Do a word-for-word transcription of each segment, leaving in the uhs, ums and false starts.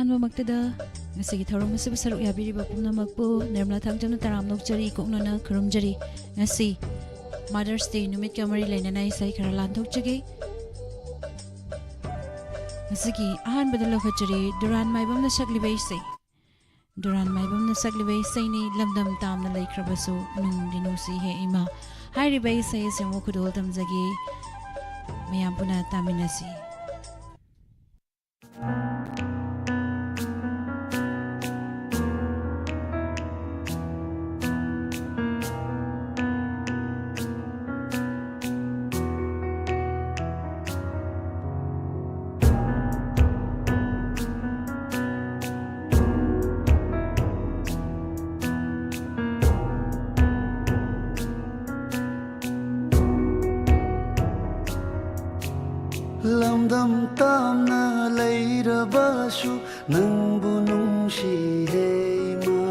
ꯑꯍꯥꯟꯕꯃꯛꯇꯗ ꯉꯁꯤꯒꯤ ꯊꯧꯔꯝ ꯑꯁꯤꯕꯨ ꯁꯔꯨꯛ ꯌꯥꯕꯤꯔꯤꯕ ꯄꯨꯝꯅꯃꯛꯄꯨ ꯅꯤꯔꯃꯂꯥ ꯊꯥꯡꯖꯝꯅ ꯇꯔꯥꯝꯅ ꯑꯣꯛꯆꯔꯤ, ꯀꯣꯛꯅꯅ ꯈꯨꯔꯨꯝꯖꯔꯤ꯫ ꯉꯁꯤ Mother's Day ꯅꯨꯃꯤꯠꯀ ꯃꯔꯤ ꯂꯩꯅꯅ ꯏꯁꯩ ꯈꯔ ꯂꯥꯟꯊꯣꯛꯆꯒꯦ꯫ ꯉꯁꯤꯒꯤ ꯑꯍꯥꯟꯕꯗ ꯂꯧꯈꯠꯆꯔꯤ ꯗꯨꯔꯥꯟ ꯃꯥꯏꯕꯝꯅ ꯁꯛꯂꯤꯕ ꯏꯁꯩ꯫ ꯗꯨꯔꯥꯟ ꯃꯥꯏꯕꯝꯅ ꯁꯛꯂꯤꯕ ꯏꯁꯩꯅꯤ, ꯂꯝꯗꯝ ꯇꯥꯝꯅ ꯂꯩꯈ꯭ꯔꯕꯁꯨ ꯅꯨꯡꯗꯤ ꯅꯨꯡꯁꯤꯍꯦ ꯏꯃꯥ꯫ ꯍꯥꯏꯔꯤꯕ ꯏꯁꯩ ꯑꯁꯤ ꯑꯃꯨꯛ ꯈꯨꯗꯣꯜ ꯇꯝꯖꯒꯦ, ꯃꯌꯥꯝ ꯄꯨꯟꯅ ꯇꯥꯃꯤꯟꯅꯁꯤ꯫ ꯂꯝꯗꯝ ꯇꯥꯝꯅ ꯂꯩꯔꯕꯁꯨ ꯅꯪꯕꯨ ꯅꯨꯡꯁꯤꯍꯦ ꯏꯃꯥ꯫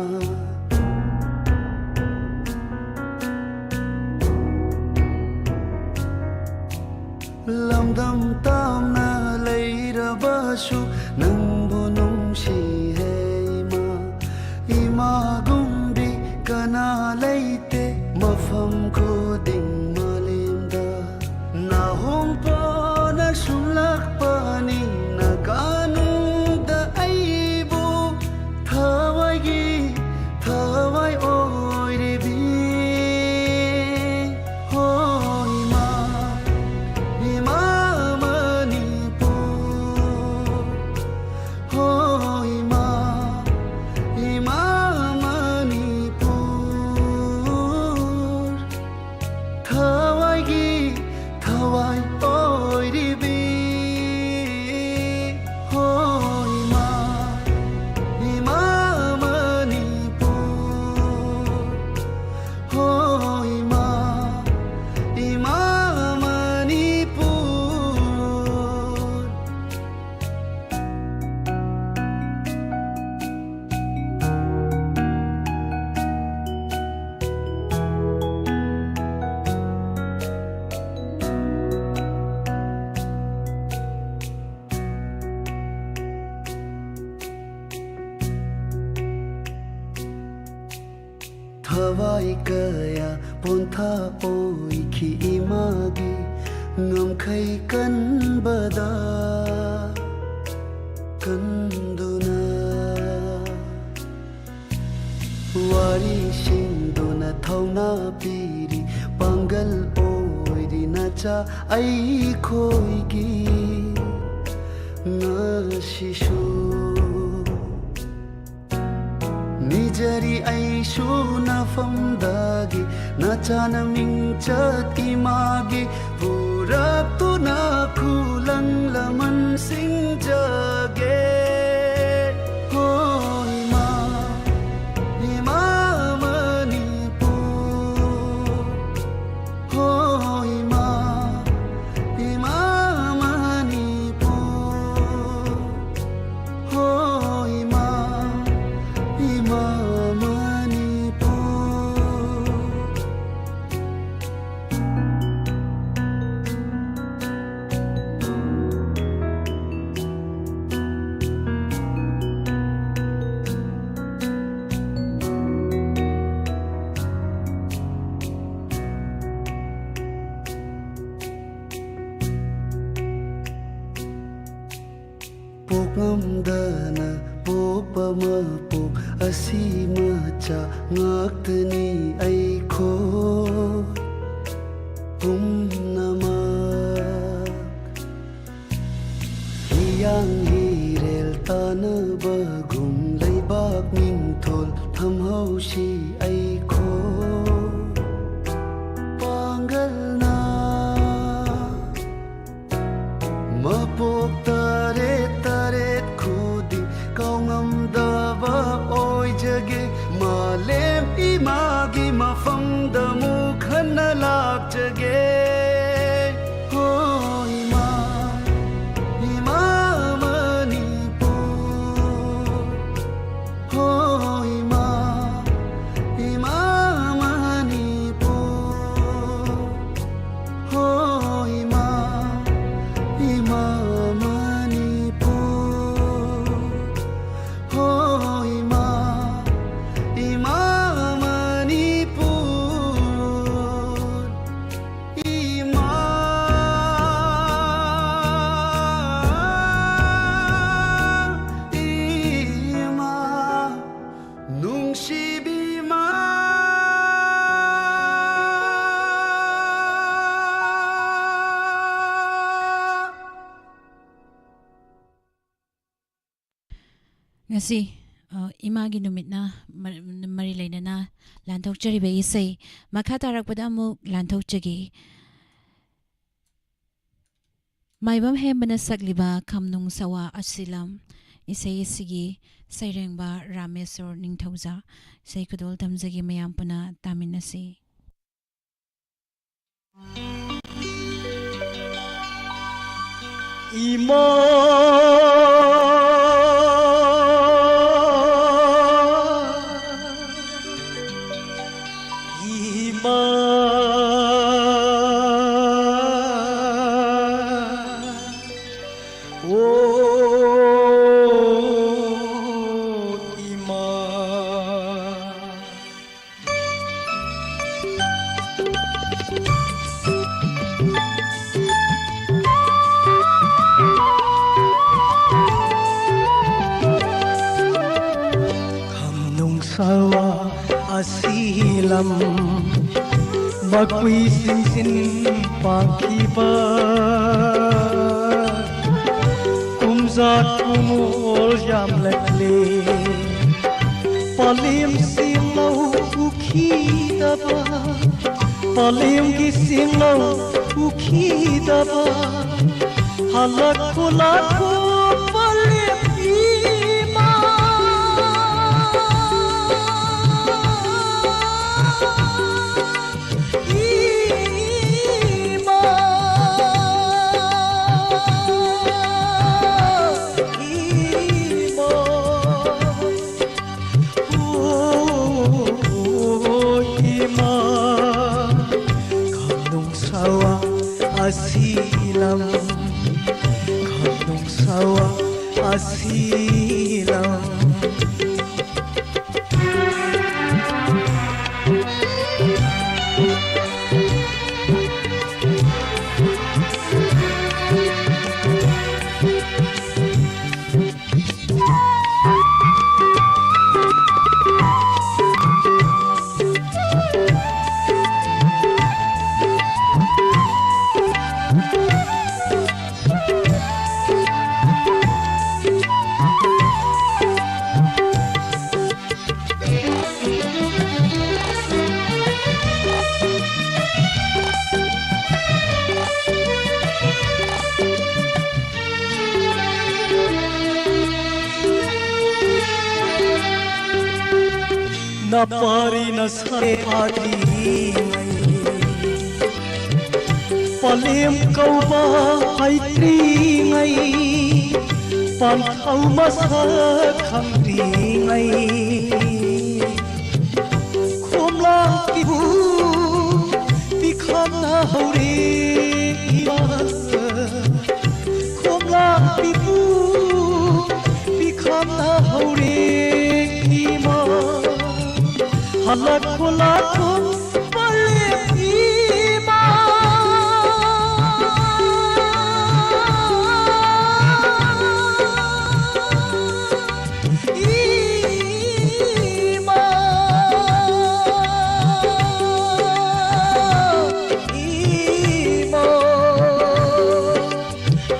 ꯂꯝꯗꯝ ꯇꯥꯝꯅ ꯂꯩꯔꯕꯁꯨ ꯅꯪꯕꯨ ꯅꯨꯡꯁꯤꯍꯦ ꯏꯃꯥ꯫ ꯏꯃꯥꯒꯨꯝꯕꯤ ꯀꯅꯥ ꯂꯩꯇꯦ ꯃꯐꯝ ꯈꯨꯗꯤꯡ ꯃꯥꯂꯦꯝꯗ꯫ ꯅꯥꯍꯣꯡ ꯄꯣꯟꯅ ꯁꯨꯝꯂꯛꯄꯅꯤ ꯅꯀꯥꯅꯨꯡꯗ ꯑꯩꯕꯨ ꯊꯋꯥꯏꯒꯤ ꯊꯋꯥꯏ ꯑꯣꯏꯔꯤꯕꯤ꯫ ꯍꯣ ꯏꯃꯥ, ꯏꯃꯥ ꯃꯅꯤꯄꯨꯔ, ꯊꯋꯥꯏ ꯀꯌꯥ ꯄꯣꯟꯊꯥ ꯑꯣꯏꯈꯤ ꯏꯃꯥꯒꯤ ꯉꯝꯈꯩ ꯀꯟꯕꯗ ꯀꯟꯗꯨꯅ꯫ ꯋꯥꯔꯤꯁꯤꯡꯗꯨꯅ ꯊꯧꯅꯥ ꯄꯤꯔꯤ, ꯄꯥꯡꯒꯜ ꯑꯣꯏꯔꯤ ꯅꯆꯥ ꯑꯩꯈꯣꯏꯒꯤ ꯉꯁꯤꯁꯨ꯫ ꯅꯤꯖꯔꯤ ꯑꯩꯁꯨ ꯅꯐꯝꯗꯒꯤ ꯅꯆꯥꯅ ꯃꯤꯡꯆꯠ ꯏꯃꯥꯒꯤ ꯄꯨꯔꯛꯇꯨꯅ ꯈꯨꯂꯪ ꯂꯃꯟ ꯁꯤꯡꯖꯒꯦ꯫ ꯍꯣ ꯏꯃꯥ, ꯏꯃꯥ ꯃꯅꯤꯄꯨꯔ꯫ ꯍꯣ ꯏꯃꯥ, ꯏꯃꯥ ꯃꯅꯤꯄꯨꯔ꯫ ꯍꯣ ꯏꯃꯥ, ꯏꯃꯥ ꯃꯅꯤꯄꯨꯔ꯫ ꯄꯣꯛꯉꯝꯗꯅ ꯄꯣꯛꯄ ꯃꯄꯣꯛ ꯑꯁꯤ ꯃꯆꯥ ꯉꯥꯛꯇꯅꯤ ꯑꯩꯈꯣꯏ ꯄꯨꯝꯅꯃꯛ꯫ ꯍꯤꯌꯥꯡ ꯍꯤꯔꯦꯜ ꯇꯥꯟꯅꯕꯒꯨꯝ ꯂꯩꯕꯥꯛ ꯃꯤꯡꯊꯣꯜ ꯊꯝꯍꯧꯁꯤ ꯑꯩꯈꯣꯏ ꯄꯥꯡꯒꯜꯅ꯫ ꯃꯄꯣꯛ ꯇꯔꯦꯠ ꯇꯔꯦꯠ ꯈꯨꯗꯤꯡ ꯀꯥꯎꯉꯝꯗꯕ ꯑꯣꯏꯖꯒꯦ꯫ ꯃꯥꯂꯦꯝ ꯏꯃꯥꯒꯤ ꯃꯐꯝꯗ ꯑꯃꯨꯛ ꯍꯟꯅ ꯂꯥꯛꯆꯒꯦ꯫ ꯍꯣ ꯏꯃꯥ, ꯏꯃꯥ ꯃꯅꯤꯄꯨꯔ꯫ ꯍꯣ ꯏꯃꯥ, ꯏꯃꯥ ꯉꯁꯤ, ꯑ, ꯏꯃꯥꯒꯤ ꯅꯨꯃꯤꯠꯅ ꯃꯔ-, ꯃꯔꯤ ꯂꯩꯅꯅ ꯂꯥꯟꯊꯣꯛꯆꯔꯤꯕ ꯏꯁꯩ ꯃꯈꯥ ꯇꯥꯔꯛꯄꯗ ꯑꯃꯨꯛ ꯂꯥꯟꯊꯣꯛꯆꯒꯦ꯫ ꯃꯥꯏꯕꯝ ꯍꯦꯝꯕꯅ ꯁꯛꯂꯤꯕ ꯈꯝꯅꯨꯡ ꯁꯋꯥ ꯑꯁꯤꯂꯝ ꯏꯁꯩ ꯑꯁꯤꯒꯤ ꯁꯩꯔꯦꯡꯕ ꯔꯥꯃꯦꯁꯣꯔ ꯅꯤꯡꯊꯧꯖꯥ꯫ ꯏꯁꯩ ꯈꯨꯗꯣꯜ ꯇꯝꯖꯒꯦ, ꯃꯌꯥꯝ ꯄꯨꯟꯅ ꯇꯥꯃꯤꯟꯅꯁꯤ꯫ ꯏꯃꯥ, ꯏꯃꯥ, ꯑꯣ ꯏꯃꯥ꯫ ꯈꯝꯅꯨꯡ ꯁꯋꯥ ꯑꯁꯤꯂꯝ ꯃꯈꯨꯏ ꯁꯤꯡꯁꯤꯟ ꯄꯥꯡꯈꯤꯕ ꯀꯨꯝꯖꯥ ꯀꯨꯝꯑꯣꯜ ꯌꯥꯝꯂꯛꯂꯦ꯫ ꯄꯂꯦꯝꯁꯤꯡꯅ ꯎꯈꯤꯗꯕ, ꯄꯂꯦꯝꯒꯤ ꯁꯤꯡꯅ ꯎꯈꯤꯗꯕ, ꯍꯜꯂꯛꯈꯣ ꯂꯥꯛꯈꯣ ꯄꯂꯦꯝ ꯏꯃꯥ꯫ ꯏꯃꯥ, ꯏꯃꯥ, ꯑꯣ ꯏꯃꯥ, ꯈꯝꯅꯨꯡ ꯁꯋꯥ ꯑꯁꯤꯂꯝ, ꯈꯝꯅꯨꯡ ꯁꯋꯥ ꯑꯁꯤꯂꯝ꯫ ꯅꯄꯥꯔꯤꯅ ꯁꯥꯔꯦ ꯐꯥꯗ꯭ꯔꯤꯉꯩ, ꯄꯂꯦꯝ ꯀꯧꯕ ꯍꯩꯇ꯭ꯔꯤꯉꯩ, ꯄꯥꯟꯊꯧ ꯃꯁꯛ ꯈꯪꯗ꯭ꯔꯤꯉꯩ, ꯈꯣꯝꯂꯥꯡ ꯄꯤꯕꯨ ꯄꯤꯈꯝꯅ ꯍꯧꯔꯦ ꯏꯃꯥ꯫ ꯈꯣꯝꯂꯥꯡ ꯄꯤꯕꯨ ꯄꯤꯈꯝꯅ ꯍꯧꯔꯦ ꯏꯃꯥ꯫ ꯍꯜꯂꯛꯈꯣ ꯂꯥꯛꯈꯣ ꯄꯂꯦꯝ ꯏꯃꯥ꯫ ꯏꯃꯥ, ꯏꯃꯥ,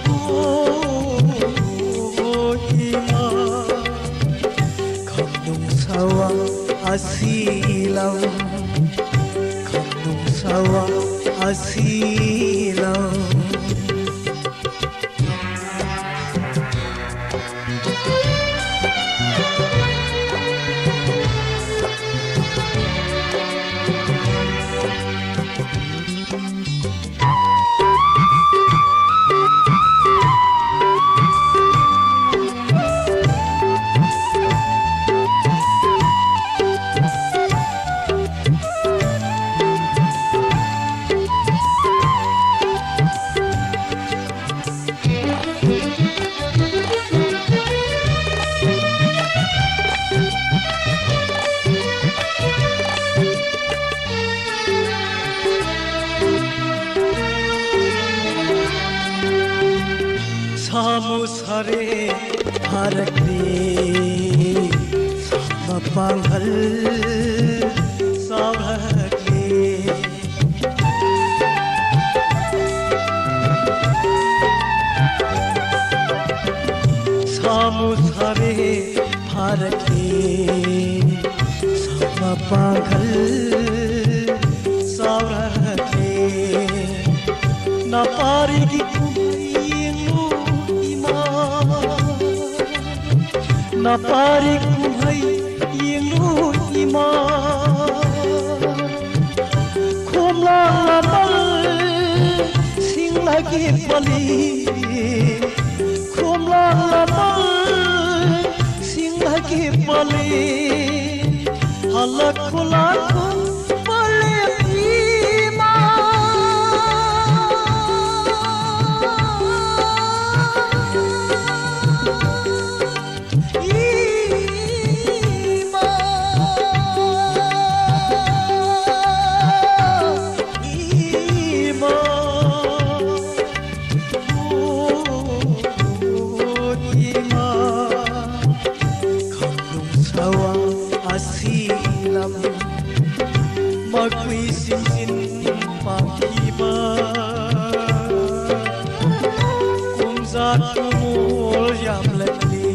ꯑꯣ, ꯏꯃꯥ, ꯈꯝꯅꯨꯡ ꯁꯋꯥ ꯑꯁꯤ ꯂꯧ, ꯈꯝꯅꯨꯡ ꯁꯋꯥ ꯑꯁꯤ ꯂꯧ꯫ ꯁꯥꯃꯨ ꯁꯥꯔꯦ ꯐꯥꯔꯛꯂꯦ, ꯁꯥ ꯃꯄꯥꯡꯒꯜ ꯆꯥꯎꯔꯛꯂꯦ꯫ ꯁꯥꯃꯨ ꯁꯥꯔꯦ ꯐꯥꯔꯛꯂꯦ, ꯁꯥ ꯃꯄꯥꯡꯒꯜ ꯆꯥꯎꯔꯛꯂꯦ꯫ ꯅꯄꯥꯔꯤꯒꯤ ꯀꯨꯝꯍꯩ ꯌꯦꯡꯂꯨ ꯏꯃꯥ, ꯅꯄꯥꯔꯤ ꯀꯨꯝꯍꯩ ꯌꯦꯡꯂꯨ ꯏꯃꯥ, ꯈꯣꯝꯂꯥꯡ ꯑꯃꯜ ꯁꯤꯡꯂꯒꯤ ꯄꯜꯂꯤ, ꯈꯣꯝꯂꯥꯡ ꯑꯃꯜ ꯁꯤꯡꯂꯒꯤ ꯄꯜꯂꯤ, ꯍꯜꯂꯛꯈꯣ ꯂꯥꯛꯈꯣ ꯄꯜꯂꯤ ꯏꯃꯥ꯫ ꯃꯈꯨꯏꯁꯤꯡꯁꯤꯟ ꯄꯥꯝꯈꯤꯕ ꯀꯨꯝꯖꯥ ꯀꯨꯃꯣꯜ ꯌꯥꯝꯂꯛꯂꯤ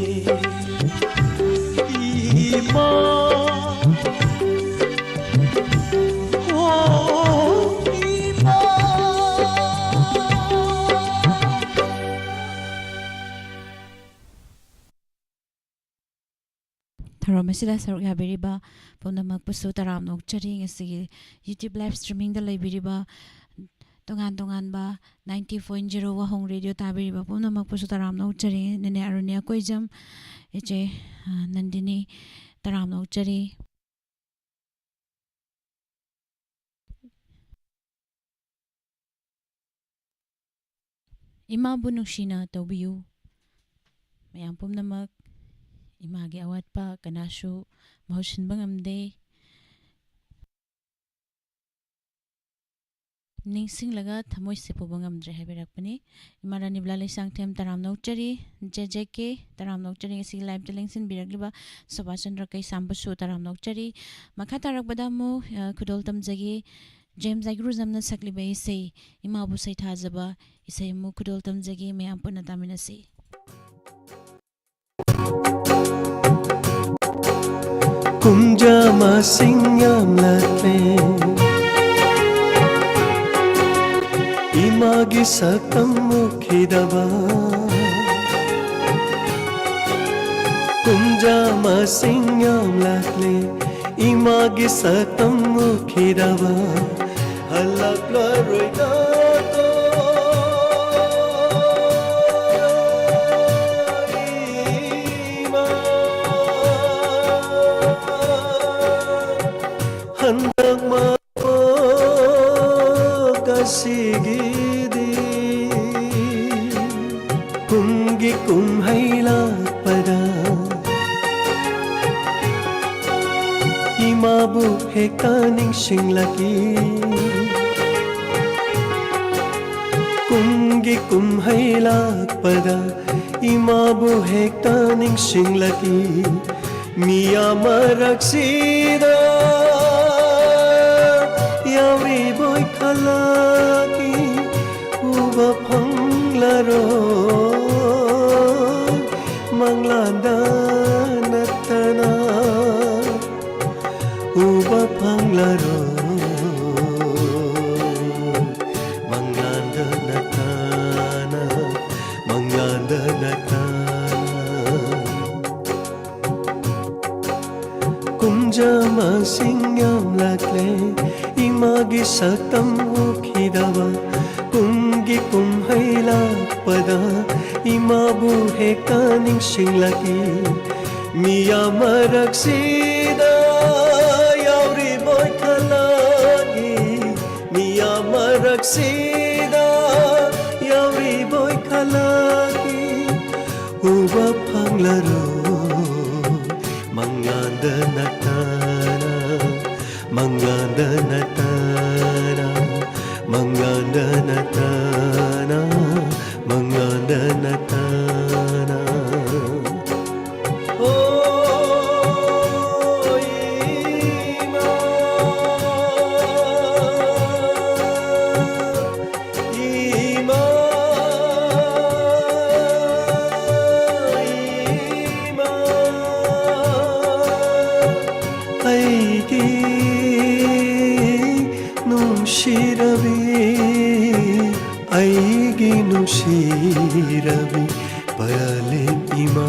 ꯏꯃꯥ꯫ ꯑꯣ ꯏꯃꯥ꯫ ꯊꯧꯔꯝ ꯑꯁꯤꯗ ꯁꯔꯨꯛ ꯌꯥꯕꯤꯔꯤꯕ ꯄꯨꯝꯅꯃꯛꯄꯨꯁꯨ ꯇꯔꯥꯝꯅ ꯑꯣꯛꯆꯔꯤ꯫ ꯉꯁꯤꯒꯤ YouTube live streamingꯗ ꯂꯩꯕꯤꯔꯤꯕ ꯇꯣꯉꯥꯟ ꯇꯣꯉꯥꯟꯕ ninety point zero ꯋꯥꯍꯣꯡ ꯔꯦꯗꯤꯑꯣ ꯇꯥꯕꯤꯔꯤꯕ ꯄꯨꯝꯅꯃꯛꯄꯨꯁꯨ ꯇꯔꯥꯝꯅ ꯑꯣꯛꯆꯔꯤ꯫ ꯅꯦꯅꯦ ꯑꯔꯨꯅꯤ ꯑꯀꯣꯏꯖꯝ, ꯏꯆꯦ, ꯑ, ꯅꯟꯗꯤꯅꯤ, ꯇꯔꯥꯝꯅ ꯑꯣꯛꯆꯔꯤ꯫ ꯏꯃꯥꯕꯨ ꯅꯨꯡꯁꯤꯅ ꯇꯧꯕꯤꯌꯨ꯫ ꯃꯌꯥꯝ ꯄꯨꯝꯅꯃꯛ, ꯏꯃꯥꯒꯤ ꯑꯋꯥꯠꯄ ꯀꯅꯥꯁꯨ ꯃꯍꯨꯠ ꯁꯤꯟꯕ ꯉꯝꯗꯦ꯫ ꯅꯤꯡꯁꯤꯡꯂꯒ ꯊꯃꯣꯏꯁꯦ ꯄꯨꯕ ꯉꯝꯗ꯭ꯔꯦ ꯍꯥꯏꯕꯤꯔꯛꯄꯅꯤ꯫ ꯏꯃꯥ ꯔꯥꯅꯤꯕꯂꯥ ꯂꯩꯁꯥꯡꯊꯦꯝ, ꯇꯔꯥꯝꯅ ꯑꯣꯛꯆꯔꯤ꯫ ꯖꯦ ꯖꯦ ꯀꯦ, ꯇꯔꯥꯝꯅ ꯑꯣꯛꯆꯔꯤ꯫ ꯉꯁꯤꯒꯤ liveꯇ ꯂꯦꯡꯁꯤꯟꯕꯤꯔꯛꯂꯤꯕ ꯁꯣꯚꯥꯁ ꯆꯟꯗ꯭ꯔ ꯀꯩꯁꯥꯝꯕꯨꯁꯨ ꯇꯔꯥꯝꯅ ꯑꯣꯛꯆꯔꯤ꯫ ꯃꯈꯥ ꯇꯥꯔꯛꯄꯗ ꯑꯃꯨꯛ, ꯑ, ꯈꯨꯗꯣꯜ ꯇꯝꯖꯒꯦ꯫ ꯖꯦꯝꯁ ꯑꯥꯏꯒ꯭ꯔꯨꯖꯝꯅ ꯁꯛꯂꯤꯕ ꯏꯁꯩ, ꯏꯃꯥꯕꯨ ꯁꯩꯊꯥꯖꯕ ꯏꯁꯩ ꯑꯃꯨꯛ ꯈꯨꯗꯣꯜ ꯇꯝꯖꯒꯦ꯫ ꯃꯌꯥꯝ ꯄꯨꯟꯅ ꯇꯥꯃꯤꯟꯅꯁꯤ꯫ ꯀꯨꯝꯖꯥ ꯃꯁꯤꯡ ꯌꯥꯝꯂꯛꯂꯦ, ꯏꯃꯥꯒꯤ ꯁꯛꯇꯝ ꯎꯈꯤꯗꯕ꯫ ꯀꯨꯝꯖꯥ ꯃꯁꯤꯡ ꯌꯥꯝꯂꯛꯂꯦ, ꯏꯃꯥꯒꯤ ꯁꯛꯇꯝ ꯎꯈꯤꯗꯕ꯫ ꯍꯜꯂꯛꯂꯔꯣꯏꯗ ꯇꯣ ꯏꯃꯥ꯫ ꯍꯟꯗꯛ ꯃꯄꯣꯛ ꯑꯁꯤꯒꯤꯗꯤ ꯀꯨꯝꯒꯤ ꯀꯨꯝꯍꯩ ꯂꯥꯛꯄꯗ ꯏꯃꯥꯕꯨ ꯍꯦꯛꯇ ꯅꯤꯡꯁꯤꯡꯂꯛꯏ꯫ ꯀꯨꯝꯒꯤ ꯀꯨꯝꯍꯩ ꯂꯥꯛꯄꯗ ꯏꯃꯥꯕꯨ ꯍꯦꯛꯇ ꯅꯤꯡꯁꯤꯡꯂꯛꯏ꯫ ꯃꯤꯌꯥꯝ ꯃꯔꯛꯁꯤꯗ ꯌꯥꯎꯔꯤꯕꯣꯏ ꯈꯜꯂꯛꯏ꯫ ꯎꯕ ꯐꯪꯂꯔꯣꯏ ꯃꯪꯂꯥꯟꯗ ꯅꯠꯇꯅ꯫ ꯎꯕ ꯐꯪꯂꯔꯣꯏ ꯃꯪꯂꯥꯟꯗ ꯅꯠꯇꯅ, ꯃꯪꯂꯥꯟꯗ ꯅꯠꯇꯅ꯫ ꯀꯨꯝꯖꯥ ꯃꯁꯤꯡ ꯌꯥꯝꯂꯛꯂꯦ, ꯏꯃꯥꯒꯤ ꯁꯛꯇꯝ ꯎꯈꯤꯗꯕ꯫ ꯀꯨꯝꯒꯤ ꯀꯨꯝꯍꯩ ꯂꯥꯛꯄꯗ ꯏꯃꯥꯕꯨ ꯍꯦꯛꯇ ꯅꯤꯡꯁꯤꯡꯂꯛꯏ꯫ ꯃꯤꯌꯥꯝ ꯃꯔꯛꯁꯤꯗ ꯌꯥꯎꯔꯤꯕꯣꯏ ꯈꯜꯂꯛꯏ꯫ ꯃꯤꯌꯥꯝ ꯃꯔꯛꯁꯤꯗ ꯌꯥꯎꯔꯤꯕꯣꯏ ꯈꯜꯂꯛꯏ꯫ ꯎꯕ ꯐꯪꯂꯔꯣꯏ ꯃꯪꯂꯥꯟꯗ ꯅꯠꯇꯅ, ꯃꯪꯂꯥꯟꯗ ꯅꯠꯇꯅ, ꯃꯪꯂꯥꯟꯗ ꯅꯠꯇꯅ, ꯃꯪꯂꯥꯟꯗ ꯅꯠꯇꯅ꯫ ꯍꯣ ꯏꯃꯥ, ꯏꯃꯥ, ꯏꯃꯥ, ꯑꯩꯒꯤ ꯅꯨꯡꯁꯤꯔꯕꯤ, ꯑꯩꯒꯤ ꯅꯨꯡꯁꯤꯔꯕꯤ ꯄꯔꯥꯂꯤꯞ ꯏꯃꯥ꯫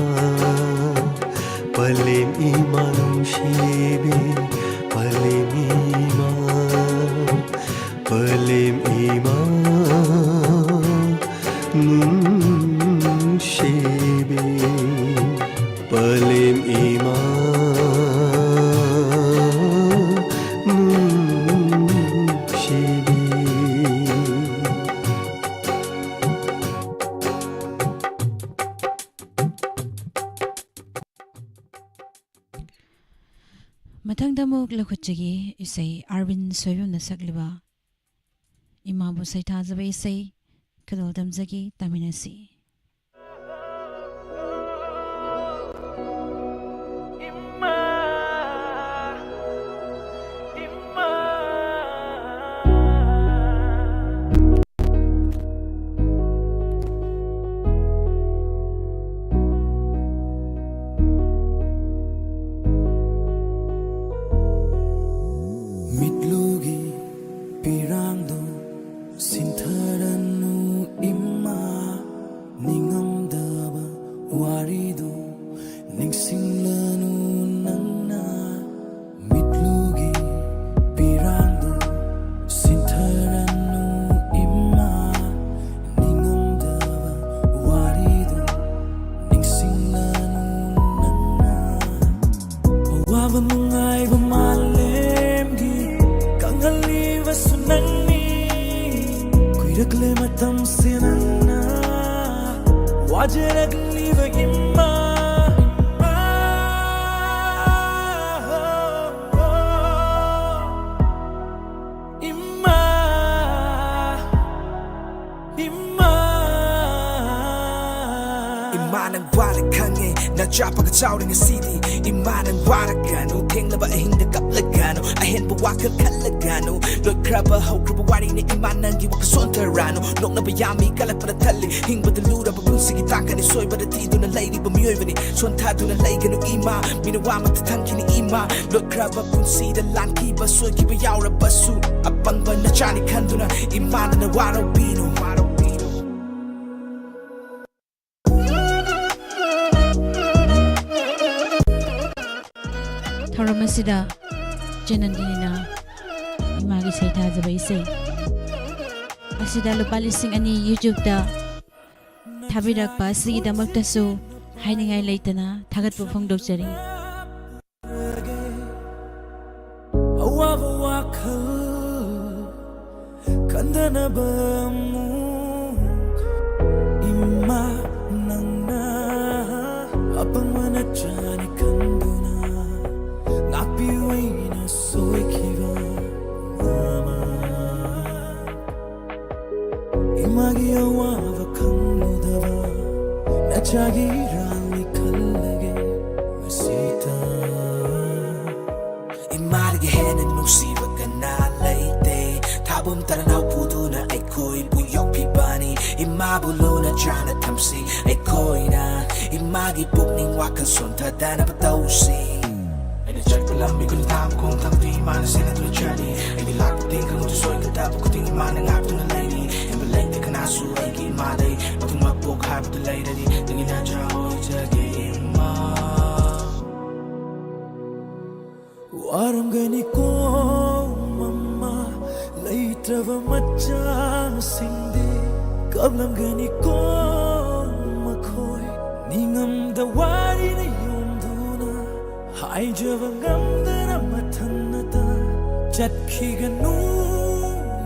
ꯏꯃꯥ ꯅꯨꯡꯁꯤꯕꯤ, ꯄꯂꯦꯝ ꯏꯃꯥ, ꯄꯂꯦꯝ ꯏꯃꯥ ꯅꯨꯡꯁꯤꯕꯤ, ꯄꯂꯦꯝ ꯏꯃꯥ ꯅꯨꯡꯁꯤꯕꯤ꯫ ꯃꯊꯪꯗ ꯑꯃꯨꯛ ꯂꯧꯈꯠꯆꯒꯦ, ꯏꯁꯩ ꯑꯥꯔꯕꯤꯟ ꯁꯣꯏꯕꯝꯅ ꯁꯛꯂꯤꯕ ꯏꯃꯥꯕꯨ ꯁꯩꯊꯥꯖꯕ ꯏꯁꯩ ꯈꯨꯗꯣꯜ ꯇꯝꯖꯒꯦ, ꯇꯥꯃꯤꯟꯅꯁꯤ꯫ ꯃꯤꯠꯂꯨꯒꯤ ꯄꯤꯔꯥꯡꯗꯨ ꯁꯤꯟꯊꯔꯅꯨ ꯏꯃꯥ, ꯅꯤꯡꯉꯝꯗꯕ ꯋꯥꯔꯤꯗꯨ ꯅꯤꯡꯁꯤꯡꯂꯅꯨ ꯅꯪꯅ꯫ ꯃꯤꯠꯂꯨꯒꯤ ꯄꯤꯔꯥꯡꯗꯨ ꯁꯤꯟꯊꯔꯅꯨ ꯏꯃꯥ, ꯅꯤꯡꯉꯝꯗꯕ ꯋꯥꯔꯤꯗꯨ ꯅꯤꯡꯁꯤꯡꯂꯅꯨ ꯅꯪꯅ꯫ ꯑꯋꯥꯕ ꯅꯨꯡꯉꯥꯏꯕ ꯃꯥꯂꯦꯝꯒꯤ ꯀꯪꯍꯜꯂꯤꯕꯁꯨ ꯅꯪꯅꯤ꯫ ꯀꯨꯏꯔꯛꯂꯦ ꯃꯇꯝꯁꯦ ꯅꯪꯅ ꯋꯥꯖꯔꯛꯂꯤꯕ ꯏꯃꯥ꯫ ꯏꯃꯥ, ꯏꯃꯥ, ꯏꯃꯥ ꯅꯪ ꯋꯥꯔꯦ ꯈꯪꯉꯦ, ꯅꯆꯥ ꯄꯒ ꯆꯥꯎꯔꯦ ꯉꯁꯤꯗꯤ꯫ ꯏꯃꯥ ꯅꯪ ꯋꯥꯔꯒꯅꯨ, ꯊꯦꯡꯂꯕ ꯑꯍꯤꯡꯗ ꯀꯞꯂꯒꯅꯨ, ꯑꯍꯦꯟꯕ ꯋꯥꯈꯜ ꯈꯜꯂꯒꯅꯨ꯫ ꯂꯣꯏꯈ꯭ꯔꯕ ꯍꯧꯈ꯭ꯔꯕ ꯋꯥꯔꯤꯅꯦ ꯏꯃꯥ, ꯅꯪꯒꯤ ꯋꯥꯈꯜ ꯁꯣꯟꯊꯔꯅꯨ꯫ ꯅꯣꯛꯅꯕ ꯌꯥꯝꯃꯤ, ꯀꯜꯂꯛꯄꯅ ꯊꯜꯂꯤ, ꯍꯤꯡꯕꯗ ꯂꯨꯔꯕ ꯄꯨꯟꯁꯤꯒꯤ ꯇꯥꯡꯀꯛꯅꯤ꯫ ꯁꯣꯏꯕꯗ ꯊꯤꯗꯨꯅ ꯂꯩꯔꯤꯕ ꯃꯤꯑꯣꯏꯕꯅꯤ꯫ ꯁꯣꯟꯊꯗꯨꯅ ꯂꯩꯒꯅꯨ ꯏꯃꯥ, ꯃꯤꯅ ꯋꯥ ꯑꯃꯠꯇ ꯊꯝꯈꯤꯅꯤ ꯏꯃꯥ꯫ ꯂꯣꯠꯈ꯭ꯔꯕ ꯄꯨꯟꯁꯤꯗ ꯂꯥꯟꯈꯤꯕ ꯁꯣꯏꯈꯤꯕ ꯌꯥꯎꯔꯕꯁꯨ, ꯑꯄꯪꯕ ꯅꯆꯥꯅꯤ ꯈꯟꯗꯨꯅ ꯏꯃꯥꯅ ꯅꯋꯥꯔꯧꯕꯤꯅꯨ꯫ ꯑꯁꯤꯗ ꯏꯆꯦ ꯅꯟꯗꯤꯅꯤꯅ ꯏꯃꯥꯒꯤ ꯏꯁꯩ ꯊꯥꯖꯕ ꯏꯁꯩ ꯑꯁꯤꯗ ꯂꯨꯄꯥ ꯂꯤꯁꯤꯡ ꯑꯅꯤ YouTube-ꯇ ꯊꯥꯕꯤꯔꯛꯄ ꯑꯁꯤꯒꯤꯗꯃꯛꯇꯁꯨ ꯍꯥꯏꯅꯤꯡꯉꯥꯏ ꯂꯩꯇꯅ ꯊꯥꯒꯠꯄ ꯐꯣꯡꯗꯣꯛꯆꯔꯤ꯫ ꯑꯋꯥꯕ ꯋꯥꯈꯜ ꯈꯟꯗꯅꯕ ꯑꯃꯨꯛ ꯏꯃꯥ ꯅꯪꯅ ꯑꯄꯪꯕ ꯅꯆꯥꯅꯤ ꯈꯟꯗꯨꯅ ꯉꯥꯛꯄꯤꯌꯨ ꯑꯩꯅ ꯁꯣꯏꯈꯤꯕ ꯑꯃ꯫ ꯏꯃꯥꯒꯤ ꯑꯋꯥꯕ ꯈꯪꯂꯨꯗꯕ ꯅꯆꯥꯒꯤ ꯏꯔꯥꯜꯅꯤ ꯈꯜꯂꯒꯦ ꯉꯁꯤꯇ꯫ ꯏꯃꯥꯗꯒꯤ ꯍꯦꯟꯅ ꯅꯨꯡꯁꯤꯕ ꯀꯅꯥ ꯂꯩꯇꯦ꯫ ꯊꯥꯕꯨꯝ ꯇꯔꯥꯅꯥꯎ ꯄꯨꯗꯨꯅ ꯑꯩꯈꯣꯏꯕꯨ ꯌꯣꯛꯄꯤꯕꯅꯤ꯫ ꯏꯃꯥꯕꯨ ꯂꯨꯅ ꯆꯥꯅ ꯊꯝꯁꯤ ꯑꯩꯈꯣꯏꯅ꯫ ꯏꯃꯥꯒꯤ ꯄꯨꯛꯅꯤꯡ ꯋꯥꯈꯜ ꯁꯣꯟꯊꯗꯅꯕ ꯇꯧꯁꯤ꯫ ꯑꯩꯅ ꯆꯠꯄ ꯂꯝꯕꯤ ꯈꯨꯗꯤꯡ ꯊꯥꯡ ꯈꯣꯡ ꯊꯥꯡꯗꯨꯅ ꯏꯃꯥꯅ ꯁꯦꯟꯅꯗꯨꯅ ꯆꯠꯂꯤ꯫ ꯑꯩꯒꯤ ꯂꯥꯛꯄ ꯇꯤꯟ ꯈꯪꯍꯧꯗ ꯁꯣꯏꯒꯗꯕ ꯈꯨꯗꯤꯡ ꯏꯃꯥꯅ ꯉꯥꯛꯇꯨꯅ ꯂꯩꯔꯤ꯫ ꯍꯦꯟꯕ ꯂꯩꯇꯦ ꯀꯅꯥꯁꯨ ꯑꯩꯒꯤ ꯏꯃꯥꯗꯩ꯫ ꯃꯊꯨꯝ ꯃꯄꯣꯛ ꯍꯥꯏꯕꯗꯨ ꯂꯩꯔꯗꯤ ꯅꯪꯒꯤ ꯅꯆꯥ ꯑꯣꯏꯖꯒꯦ ꯏꯃꯥ꯫ ꯋꯥꯔꯝꯒꯅꯤꯀꯣ ꯃꯃꯥ ꯂꯩꯇ꯭ꯔꯕ ꯃꯆꯥꯁꯤꯡꯗꯤ꯫ ꯀꯞꯂꯝꯒꯅꯤꯀꯣ ꯃꯈꯣꯏ ꯅꯤꯡꯉꯝꯗ ꯋꯥꯔꯤꯅ ꯌꯣꯝꯗꯨꯅ꯫ ꯍꯥꯏꯖꯕ ꯉꯝꯗꯅ ꯃꯊꯟꯅꯇ ꯆꯠꯈꯤꯒꯅꯨ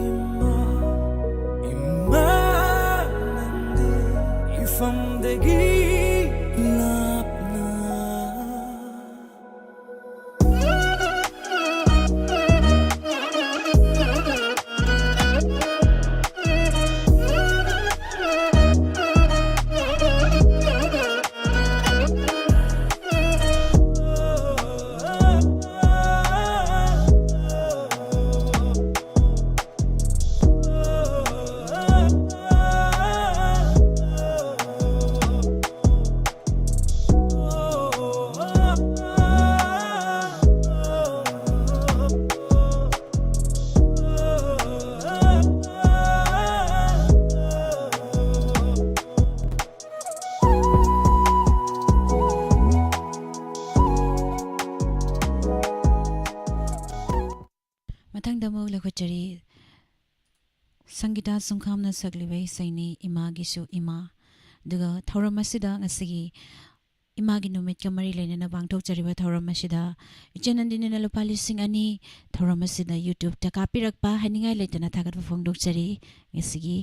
ꯏꯃꯥ꯫ ꯏꯃꯥ ꯅꯪꯗꯤ ꯏꯐꯝꯗꯒꯤ ꯂꯥꯞꯅ꯫ ꯗꯃꯛ ꯂꯧꯈꯠꯆꯔꯤ꯫ ꯁꯪꯒꯤꯇꯥ ꯁꯨꯡꯈꯥꯝꯅ ꯁꯛꯂꯤꯕ ꯏꯁꯩꯅꯤ ꯏꯃꯥꯒꯤꯁꯨ ꯏꯃꯥ꯫ ꯑꯗꯨꯒ ꯊꯧꯔꯝ ꯑꯁꯤꯗ ꯉꯁꯤꯒꯤ ꯏꯃꯥꯒꯤ ꯅꯨꯃꯤꯠꯀ ꯃꯔꯤ ꯂꯩꯅꯅ ꯄꯥꯡꯊꯣꯛꯆꯔꯤꯕ ꯊꯧꯔꯝ ꯑꯁꯤꯗ ꯏꯆꯦ ꯅꯟꯗꯤꯅꯤꯅ ꯂꯨꯄꯥ ꯂꯤꯁꯤꯡ ꯑꯅꯤ ꯊꯧꯔꯝ ꯑꯁꯤꯗ YouTube-ꯇ ꯀꯥꯞꯄꯤꯔꯛꯄ ꯍꯥꯏꯅꯤꯡꯉꯥꯏ ꯂꯩꯇꯅ ꯊꯥꯒꯠꯄ ꯐꯣꯡꯗꯣꯛꯆꯔꯤ꯫ ꯉꯁꯤꯒꯤ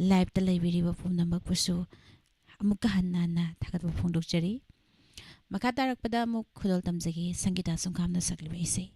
live-ꯇ ꯂꯩꯕꯤꯔꯤꯕ ꯄꯨꯝꯅꯃꯛꯄꯨꯁꯨ ꯑꯃꯨꯛꯀ ꯍꯟꯅ ꯍꯟꯅ ꯊꯥꯒꯠꯄ ꯐꯣꯡꯗꯣꯛꯆꯔꯤ꯫ ꯃꯈꯥ ꯇꯥꯔꯛꯄꯗ ꯑꯃꯨꯛ ꯈꯨꯗꯣꯜ ꯇꯝꯖꯒꯦ, ꯁꯪꯒꯤꯇꯥ ꯁꯨꯡꯈꯥꯝꯅ ꯁꯛꯂꯤꯕ ꯏꯁꯩ꯫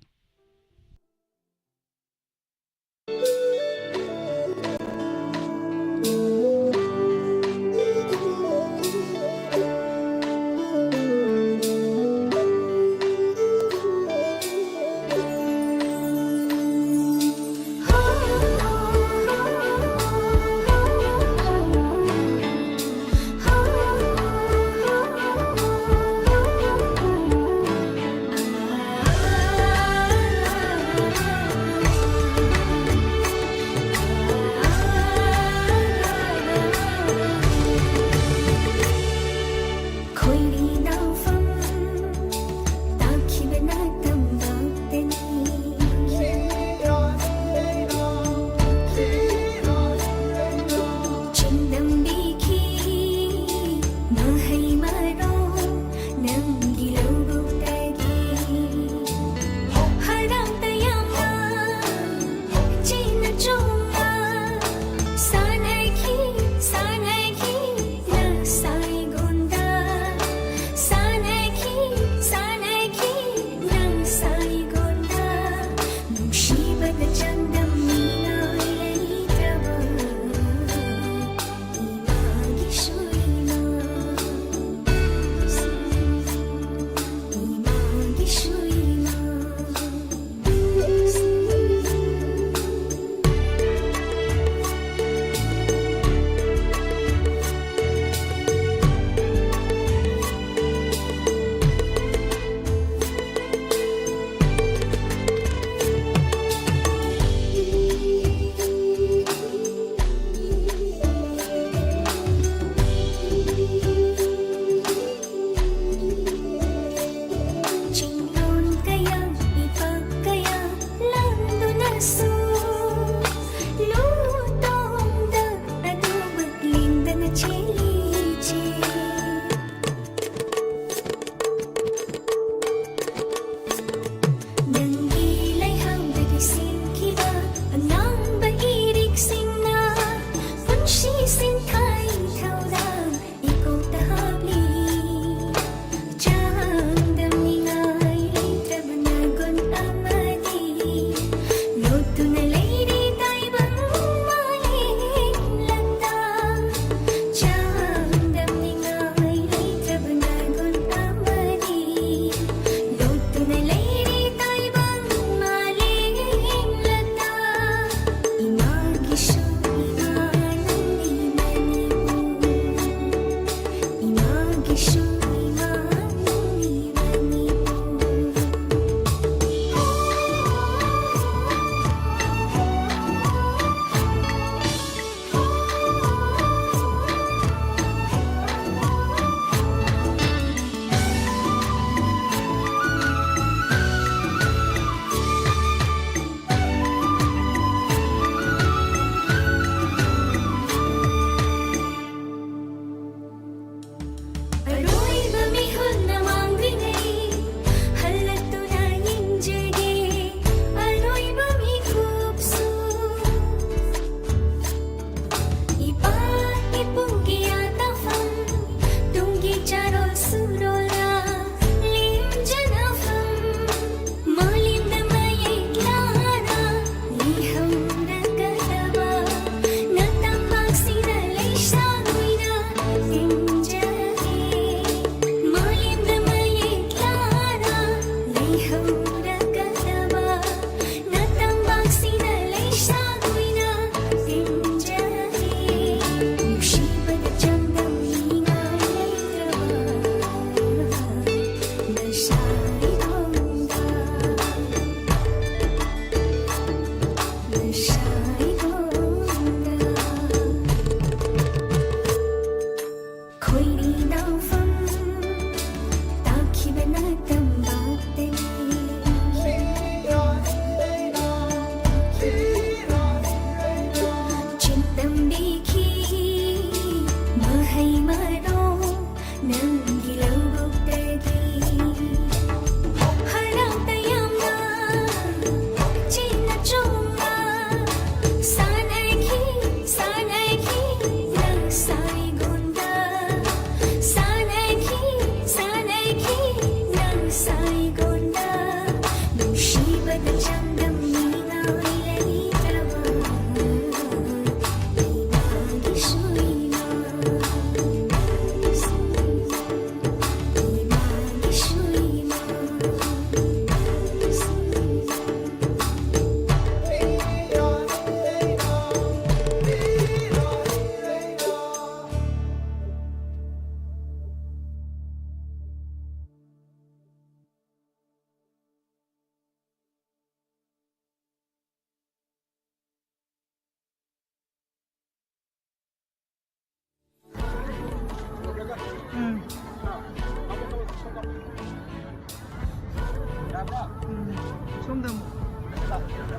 ꯁꯣꯝꯗ ꯑꯃꯨꯛ꯫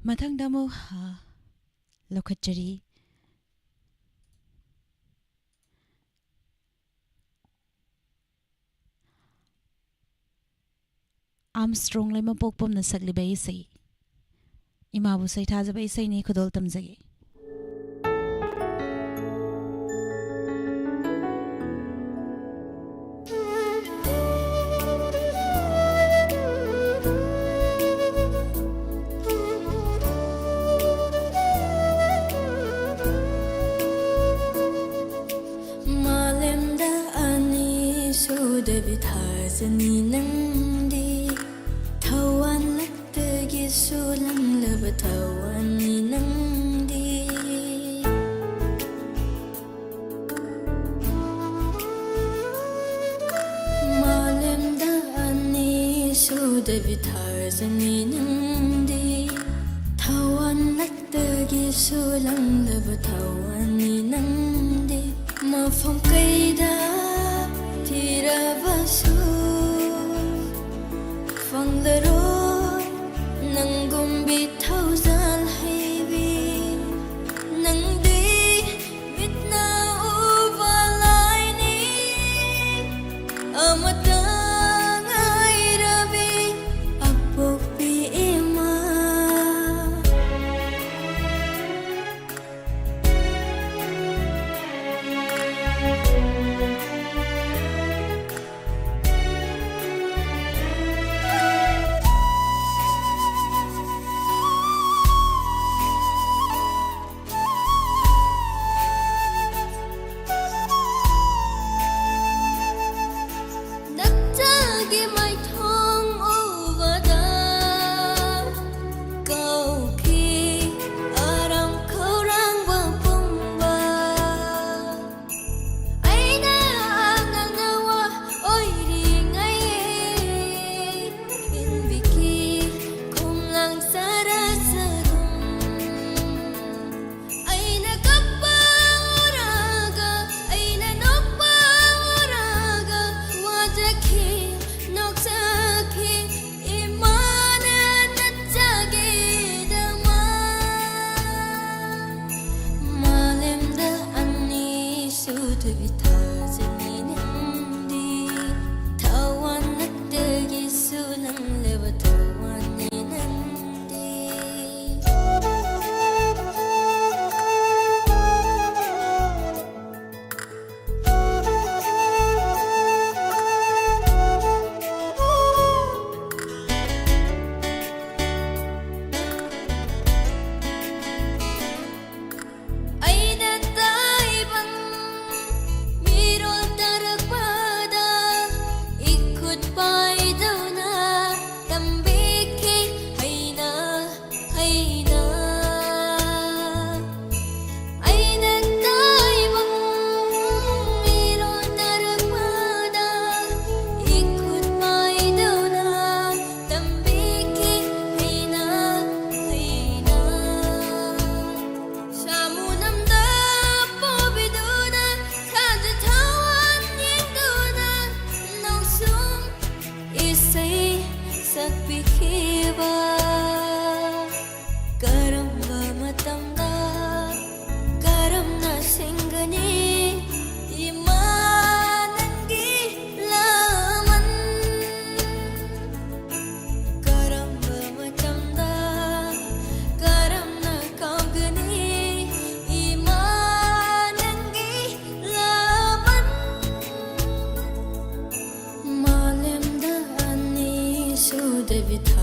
ꯃꯊꯪꯗ ꯑꯃꯨꯛ, ꯑ, ꯂꯧꯈꯠꯆꯔꯤ꯫ ꯑꯥꯝꯁꯇ꯭ꯔꯣꯡ ꯂꯩꯃꯄꯣꯛꯄꯝꯅ ꯁꯛꯂꯤꯕ ꯏꯁꯩ꯫ ꯏꯃꯥꯕꯨ ꯁꯩꯊꯥꯖꯕ ꯏꯁꯩꯅꯤ, ꯈꯨꯗꯣꯜ ꯇꯝꯖꯒꯦ꯫ ꯃꯥꯂꯦꯝꯗ ꯑꯅꯤ ꯁꯨꯗꯕꯤ ꯊꯥꯖꯅꯤ ꯅꯪꯗꯤ, ꯊꯋꯥꯟꯂꯛꯇꯒꯤꯁꯨ ꯂꯪꯂꯕ ꯊꯋꯥꯟꯅꯤ ꯅꯪꯗꯤ꯫ ꯃꯥꯂꯦꯝꯗ ꯑꯅꯤ ꯁꯨꯗꯕꯤ ꯊꯥꯖꯅꯤ ꯅꯪꯗꯤ, ꯊꯋꯥꯟꯂꯛꯇꯒꯤꯁꯨ ꯂꯪꯂꯕ ꯊꯋꯥꯟꯅꯤ ꯅꯪꯗꯤ꯫ ꯃꯐꯝ ꯀꯩꯗ ꯊꯤꯔꯕꯁꯨ ꯐꯪꯂꯔꯣꯏ ꯅꯪꯒꯨꯝꯕꯤ ꯊꯧꯖꯥꯜ ꯍꯩꯕꯤ꯫ ꯅꯪꯗꯤ ꯃꯤꯠꯅ ꯎꯕ ꯂꯥꯏꯅꯤ, ꯑꯃꯇ ꯉꯥꯏꯔꯕꯤ ꯑꯄꯣꯛꯄꯤ ꯏꯃꯥ꯫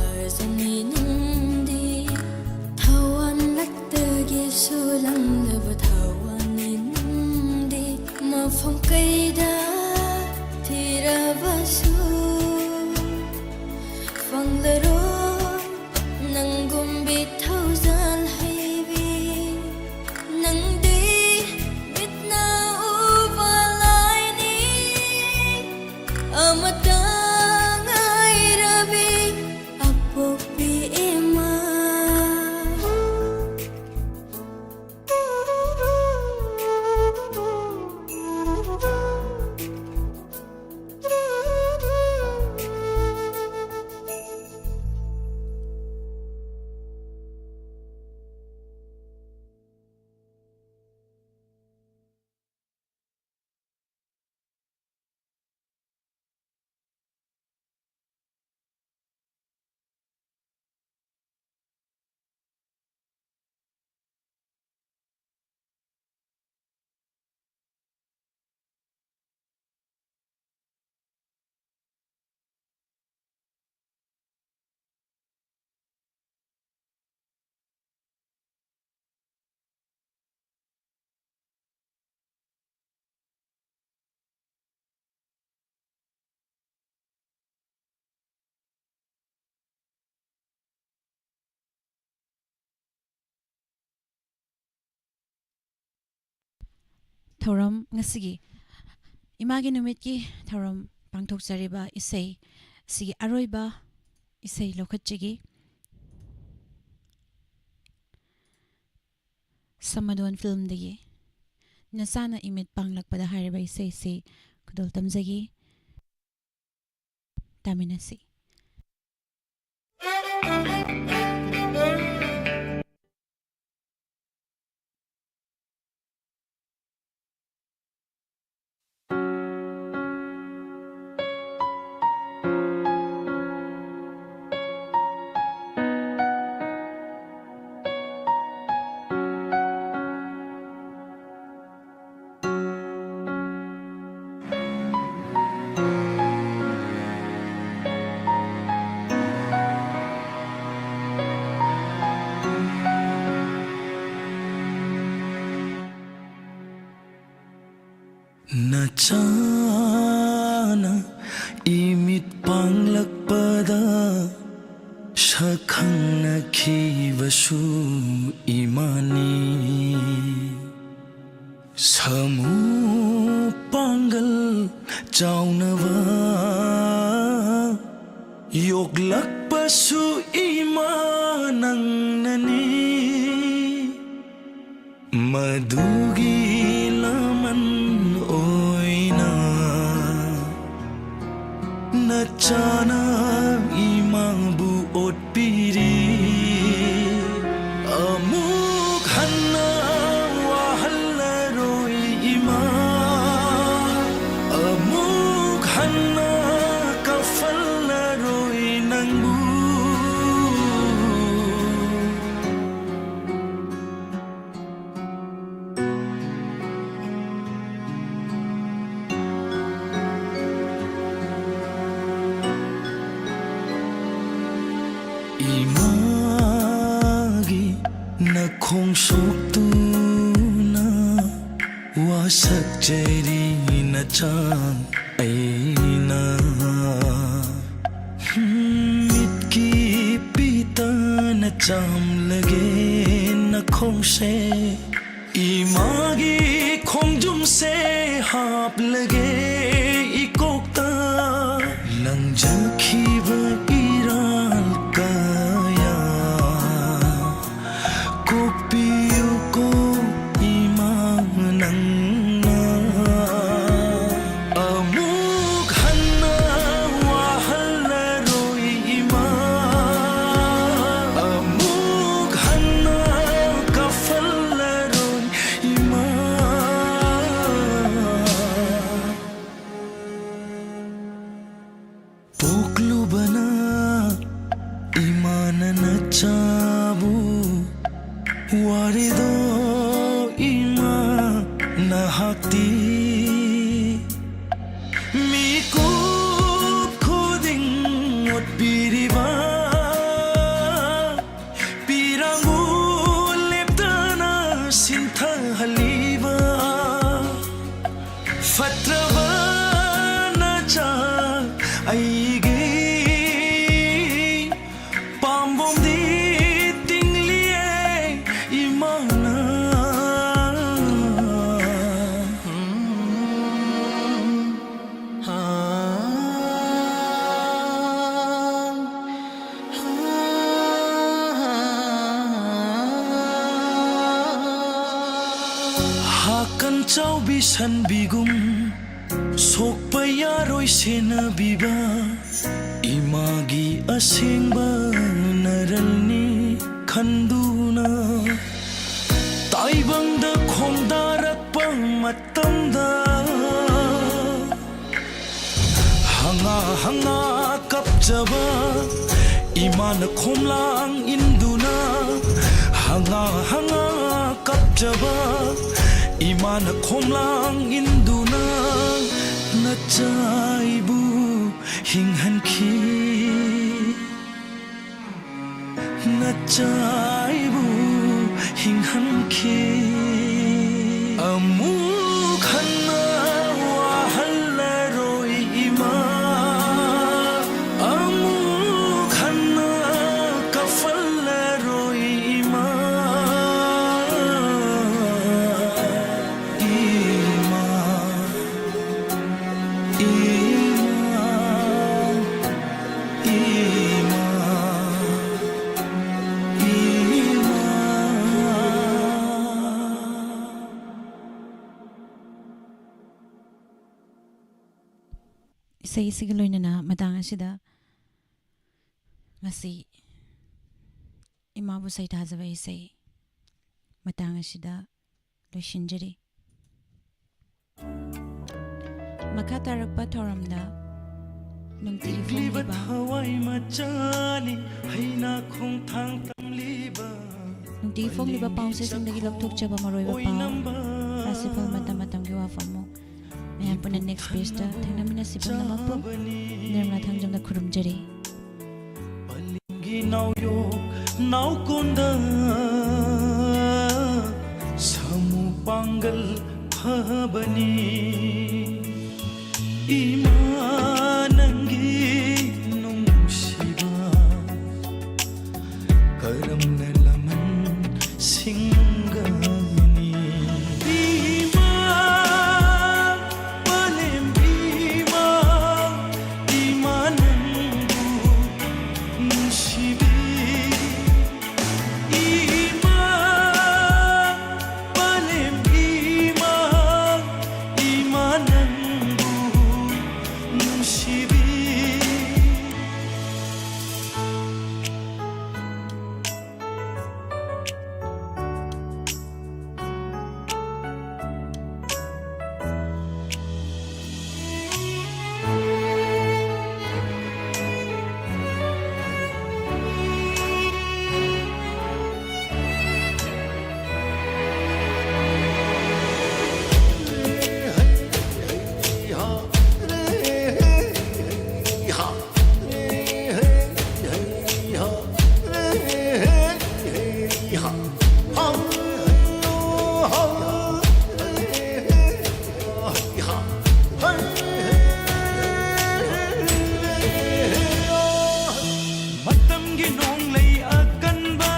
ꯐꯖꯅꯤ ꯅꯪꯗꯤ, ꯊꯋꯥꯟꯂꯛꯇꯒꯤꯁꯨ ꯂꯪꯂꯕ ꯊꯋꯥꯟꯅꯤ ꯅꯪꯗꯤ꯫ ꯃꯐꯝ ꯀꯩꯗ ꯊꯤꯔꯕꯁꯨ ꯐꯪꯂꯔꯣꯏ ꯅꯪꯒꯨꯝꯕꯤ ꯊꯧꯖꯥꯜ ꯍꯩꯕꯤ꯫ ꯅꯪꯗꯤ ꯃꯤꯠꯅ ꯎꯕ ꯂꯥꯏꯅꯤ, ꯑꯃꯇ ꯉꯥꯏꯔꯕꯤ ꯑꯄꯣꯛꯄꯤ ꯏꯃꯥ꯫ ꯊꯧꯔꯝ ꯉꯁꯤꯒꯤ ꯏꯃꯥꯒꯤ ꯅꯨꯃꯤꯠꯀꯤ ꯊꯧꯔꯝ ꯄꯥꯡꯊꯣꯛꯆꯔꯤꯕ ꯏꯁꯩ ꯑꯁꯤꯒꯤ ꯑꯔꯣꯏꯕ ꯏꯁꯩ ꯂꯧꯈꯠꯆꯒꯦ꯫ ꯁꯃꯥꯗꯣꯟ ꯐꯤꯂꯝꯗꯒꯤ ꯅꯆꯥꯅ ꯏꯃꯤꯠ ꯄꯥꯡꯂꯛꯄꯗ ꯍꯥꯏꯔꯤꯕ ꯏꯁꯩꯁꯤ ꯈꯨꯗꯣꯜ ꯇꯝꯖꯒꯦ꯫ ꯇꯥꯃꯤꯟꯅꯁꯤ꯫ ꯆꯥꯅ ꯏꯃꯤꯠ ꯄꯥꯡꯂꯛꯄꯗ ꯁꯛꯈꯪꯅꯈꯤꯕꯁꯨ ꯏꯃꯥꯅꯤ꯫ ꯁꯃꯨ ꯄꯥꯡꯒꯜ ꯆꯥꯎꯅꯕ ꯌꯣꯛꯂꯛꯄꯁꯨ ꯏꯃꯥ ꯅꯪꯅꯅꯤ꯫ ꯃꯗꯨꯒꯤ ꯂꯃꯟ ꯑꯣꯏꯅ ꯅꯆꯥꯅ ꯏꯃꯥꯕꯨ ꯑꯣꯠꯄꯤꯔꯤ꯫ ꯑꯃꯨꯛ ꯍꯟꯅ ꯋꯥꯍꯜꯂꯔꯣꯏ ꯏꯃꯥ, ꯑꯃꯨꯛ ꯍꯟꯅ ꯀꯞꯍꯜꯂꯔꯣꯏ ꯅꯪꯕꯨ꯫ ꯏꯃꯥꯒꯤ ꯅꯈꯣꯡ ꯁꯣꯛꯇꯨꯅ ꯋꯥꯁꯛꯆꯔꯤ ꯅꯆꯥ ꯑꯩꯅ꯫ ꯃꯤꯠꯀꯤ ꯄꯤꯇꯅ ꯆꯥꯝꯂꯒꯦ ꯅꯈꯣꯡꯁꯦ, ꯏꯃꯥꯒꯤ ꯈꯣꯡꯖꯨꯝꯁꯦ ꯍꯥꯞꯂꯒꯦ ꯏꯀꯣꯛꯇ꯫ ꯅꯪꯖꯈꯤꯕ ꯏꯔꯥꯜ ꯀꯌꯥ ꯀꯣꯛꯄꯤꯌꯨꯀꯣ ꯏꯃꯥ ꯅꯪꯅ꯫ ꯑꯃꯨꯛ ꯍꯟꯅ ꯋꯥꯍꯜꯂꯔꯣꯏ ꯏꯃꯥ, ꯑꯃꯨꯛ ꯍꯟꯅ ꯀꯞꯍꯜꯂꯔꯣꯏ ꯏꯃꯥ꯫ ꯄꯣꯛꯂꯨꯕꯅ ꯏꯃꯥꯅ ꯅꯆꯥꯕꯨ ꯋꯥꯔꯦꯗꯣ ꯏꯃꯥ ꯅꯍꯥꯛꯇꯤ꯫ ꯃꯤꯀꯨꯞ ꯈꯨꯗꯤꯡ ꯑꯣꯠꯄꯤꯔꯤꯕ, ꯄꯤꯔꯥꯡꯕꯨ ꯂꯦꯞꯇꯅ ꯁꯤꯟꯊꯍꯜꯂꯤꯕ, ꯐꯠꯇ꯭ꯔ ꯆꯥꯎꯕꯤ ꯁꯟꯕꯤꯒꯨꯝ ꯁꯣꯛꯄ ꯌꯥꯔꯣꯏ ꯁꯦꯟꯅꯕꯤꯕ, ꯏꯃꯥꯒꯤ ꯑꯁꯦꯡꯕ ꯅꯔꯜꯅꯤ ꯈꯟꯗꯨꯅ, ꯇꯥꯏꯕꯪꯗ ꯈꯣꯡꯗꯥꯔꯛꯄ ꯃꯇꯝꯗ, ꯍꯉꯥ ꯍꯉꯥ ꯀꯞꯆꯕ ꯏꯃꯥꯅ ꯈꯣꯝꯂꯥꯡ ꯏꯟꯗꯨꯅ, ꯍꯉꯥ ꯍꯉꯥ ꯀꯞꯆꯕ ꯏꯃꯥꯅ ꯈꯣꯝꯂꯥꯡ ꯏꯟꯗꯨꯅ, ꯅꯆꯥꯏꯕꯨ ꯍꯤꯡꯍꯟꯈꯤ꯫ ꯅꯆꯥꯏꯕꯨ ꯍꯤꯡꯍꯟꯈꯤ꯫ ꯑꯃꯨꯛ ꯍꯟꯅ ꯋꯥꯍꯜꯂꯔꯣꯏ ꯏꯃꯥ, ꯑꯃꯨꯛ ꯍꯟꯅ ꯀꯞꯍꯜꯂꯔꯣꯏ ꯏꯃꯥ, ꯏꯃꯥ, ꯏꯃꯥ꯫ ꯏꯃꯥ, ꯏꯃꯥ꯫ ꯏꯁꯩ ꯑꯁꯤꯒ ꯂꯣꯏꯅꯅ ꯃꯇꯥꯡ ꯑꯁꯤꯗ ꯉꯁꯤ ꯏꯃꯥꯕꯨ ꯁꯩꯊꯥꯖꯕ ꯏꯁꯩ ꯃꯇꯥꯡ ꯑꯁꯤꯗ ꯂꯣꯏꯁꯤꯟꯖꯔꯤ꯫ ꯃꯈꯥ ꯇꯥꯔꯛꯄ ꯊꯧꯔꯝꯗ ꯅꯨꯡꯇꯤꯒꯤ ꯄꯤꯛꯂꯤꯕ ꯐꯣꯡꯂꯤꯕ ꯊꯋꯥꯏ ꯃꯆꯥꯅꯤ, ꯍꯩꯅꯥ ꯈꯣꯡꯊꯥꯡ ꯇꯝꯂꯤꯕ, ꯅꯨꯡꯇꯤꯒꯤ ꯐꯣꯡꯂꯤꯕ ꯄꯥꯎꯆꯦꯁꯤꯡꯗꯒꯤ ꯂꯧꯊꯣꯛꯆꯕ ꯃꯔꯨꯑꯣꯏꯕ ꯄꯥꯎ, ꯔꯥꯁꯤꯐꯜ, ꯃꯇꯝ ꯃꯇꯝꯒꯤ ꯋꯥꯐꯝꯃꯨꯛ ꯃꯌꯥꯝ ꯄꯨꯟꯅ next pageꯇ ꯊꯦꯡꯅꯃꯤꯟꯅꯁꯤ ꯄꯨꯝꯅꯃꯛꯄꯨ꯫ ꯅꯤꯔꯃꯂꯥ ꯊꯥꯡꯖꯝꯅ ꯈꯨꯔꯨꯝꯖꯔꯤ꯫ ꯄꯂꯦꯝꯒꯤ ꯅꯥꯎꯌꯣꯛ ꯅꯥꯎꯀꯣꯟꯗ ꯁꯥꯃꯨ ꯄꯥꯡꯒꯜ ꯐꯕꯅꯤ꯫ ꯏꯃꯥ ꯅꯪꯒꯤ ꯅꯨꯡꯁꯤꯕ ꯀꯔꯝꯅ ꯂꯃꯟ ꯁꯤꯡꯒꯅꯤ? ꯏꯃꯥ, ꯄꯂꯦꯝ ꯏꯃꯥ, ꯏꯃꯥ ꯅꯪꯕꯨ ꯅꯨꯡꯁꯤꯕꯤ꯫ ꯏꯃꯥ, ꯄꯂꯦꯝ ꯏꯃꯥ, ꯅꯣꯡꯂꯩ ꯑꯀꯟꯕ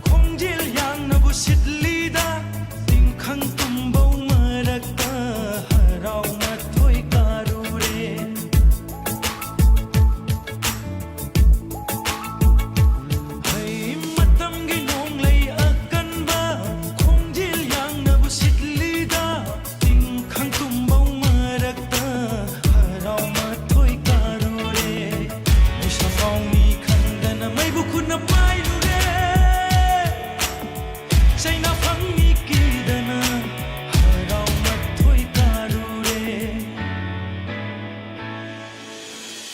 ꯈꯣꯡꯖꯦꯜ ꯌꯥꯡꯅꯕꯨ ꯁꯤꯠꯂꯤꯗ, ꯇꯤꯡꯈꯪ ꯇꯨꯝꯕꯧ ꯃꯔꯛꯇ ꯍꯔꯥꯎ ꯃꯊꯣꯏ ꯀꯥꯔꯨꯔꯦ꯫ ꯍꯩ ꯃꯇꯝꯒꯤ ꯅꯣꯡꯂꯩ ꯑꯀꯟꯕ ꯈꯣꯡꯖꯦꯜ ꯌꯥꯡꯅꯕꯨ ꯁꯤꯠꯂꯤꯗ, ꯇꯤꯡꯈꯪ ꯇꯨꯝꯕꯧ ꯃꯔꯛꯇ ꯍꯔꯥꯎ ꯃꯊꯣꯏ ꯀꯥꯔꯨꯔꯦ꯫ ꯃꯩꯁꯥ ꯐꯥꯎꯅꯤ ꯈꯪꯗꯅ ꯃꯩꯕꯨ ꯈꯨꯠꯅ ꯄꯥꯏꯔꯨꯔꯦ꯫ ꯆꯩꯅꯥ ꯐꯪꯅꯤ ꯀꯤꯗꯅ ꯍꯔꯥꯎ ꯃꯊꯣꯏ ꯀꯥꯔꯨꯔꯦ꯫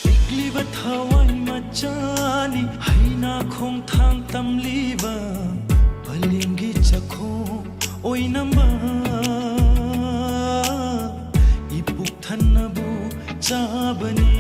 ꯄꯤꯛꯂꯤꯕ ꯊꯋꯥꯏ ꯃꯆꯥꯅꯤ ꯍꯩꯅꯥ ꯈꯣꯡꯊꯥꯡ ꯇꯝꯂꯤꯕ, ꯄꯂꯦꯝꯒꯤ ꯆꯥꯛꯈꯣꯡ ꯑꯣꯏꯅꯃꯛ ꯏꯄꯨꯛ ꯊꯟꯅꯕꯨ ꯆꯥꯕꯅꯤ꯫